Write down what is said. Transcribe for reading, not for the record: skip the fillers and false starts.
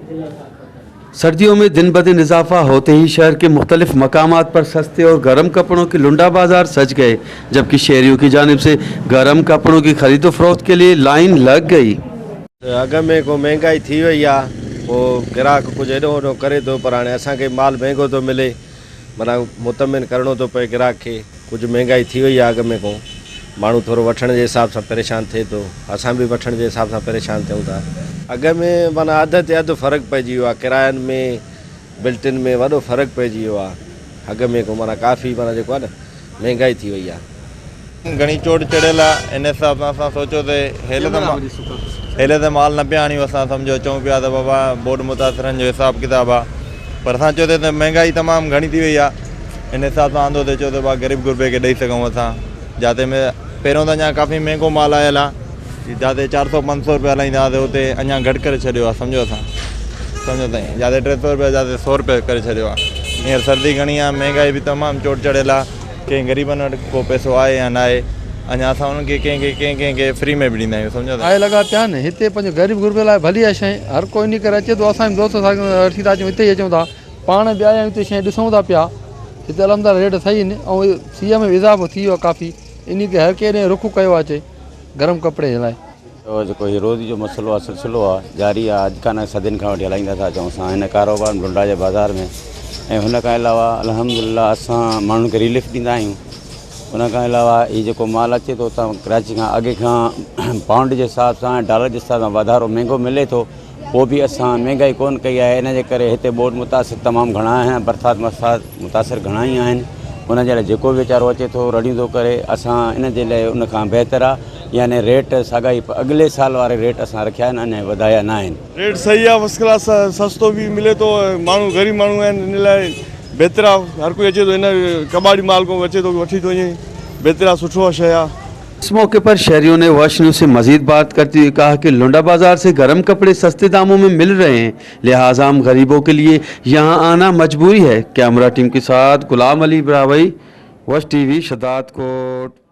सर्दियों में दिन ब दिन इजाफा होते ही शहर के मुख्तलिफ मकामात पर सस्ते और गर्म कपड़ों के लुंडा बाज़ार सज गए, जबकि शहरियों की जानिब से गर्म कपड़ों की खरीदो फरोख्त के लिए लाइन लग गई। अॻ में को महंगाई थी वई आहे, पोइ ग्राहक कुझु हेॾो वॾो करे थो, पर हाणे असांखे माल महंगो थो मिले, माना मुतमिन करिणो थो पए ग्राहक खे। कुझु महंगाई थी वई आहे अॻ में को, माण्हू थोरो वठण जे हिसाब सां परेशान थिए थो, असां बि वठण जे हिसाब सां परेशान थियूं था। अॻ में माना अध ते अधु फ़र्क़ु पइजी वियो आहे, किरायनि में बिल्टनि में वॾो फ़र्क़ु पइजी वियो आहे। अॻ में को माना काफ़ी माना जेको आहे न महंगाई थी वई आहे। घणी चोट चढ़ियल आहे, इन हिसाब सां असां सोचियो त हेल त माल न पिया आणियूं। असां सम्झो चऊं पिया त बाबा बोर्ड मुतासिरनि जो हिसाब किताब आहे, पर असां चयो त महंगाई तमामु घणी थी वई आहे, इन हिसाब सां आंदो त चयो त भाउ ग़रीब गुरबे खे ॾेई सघूं असां। जाते में पहिरियों त अञा काफ़ी महंगो माल आयल आहे, जाते 400-500 रुपया हलाईंदा हुआसीं, उते अञा घटि करे छॾियो आहे। सम्झो असां सम्झो ताईं जाते 300 रुपया, जाते 100 रुपया करे छॾियो आहे। हींअर सर्दी घणी आहे, महंगाई बि तमामु चोट चढ़ियल आहे। कंहिं ग़रीबनि वटि को पैसो आहे या न आहे, अञा असां उन्हनि खे कंहिं कंहिं खे फ्री में बि ॾींदा आहियूं। सम्झो आहे लॻा पिया आहिनि हिते, पंहिंजो ग़रीब गुरबे लाइ भली आहे शइ। हर कोई इन करे अचे थो, असां बि दोस्त सां वठी था अचूं, हिते ई अचूं था। पाण बि आया आहियूं, हिते शइ ॾिसूं था पिया। हिते अलहमदिल्ला रेट सही आहिनि ऐं सीअ में बि इज़ाफ़ो थी वियो आहे काफ़ी, इन करे हर कंहिं रुख कयो आहे अचे गरम कपिड़े जे लाइ। जेको हीउ रोज़ जो मसइलो आहे, सिलसिलो आहे, जारी आहे, अॼु खां न, सदियुनि खां वठी हलाईंदा था अचूं असां हिन कारोबार लुंडा जे बाज़ार में। ऐं हुन खां अलावा अल्हम्दुलिल्लाह असां माण्हुनि खे रिलीफ ॾींदा आहियूं। उन खां अलावा हीउ जेको माल अचे थो उतां कराची खां, अॻे खां पाउंड जे हिसाब सां, डॉलर जे हिसाब सां वाधारो महंगो मिले थो, पोइ बि असां महंगाई कोन कई आहे। इन जे करे हिते ॿोॾ मुतासिर तमामु घणा आहिनि, बरसाति बरसाति मुतासिर घणा ई आहिनि। उन जे लाइ जेको बि वीचारो अचे थो, रड़ियूं थो करे, असां इन जे लाइ उन खां बहितर आहे, यानी रेट साॻा ई अॻिले साल वारे रेट असां रखिया आहिनि, अञा वधाया न आहिनि। रेट सही आहे, फर्स्ट क्लास आहे, सस्तो बि मिले थो। माण्हू ग़रीब माण्हू आहिनि, इन लाइ बहितर आहे। हर कोई अचे थो, हिन कबाड़ी माल को अचे थो, वठी थो वञे, बहितर आहे, सुठो आहे शइ आहे। इस मौके पर शहरियों ने वश न्यूज़ से मजीद बात करते हुए कहा कि लुंडा बाज़ार से गर्म कपड़े सस्ते दामों में मिल रहे हैं, लिहाजा आम गरीबों के लिए यहाँ आना मजबूरी है। कैमरा टीम के साथ गुलाम अली ब्रावई, वश टीवी, शदाद कोट।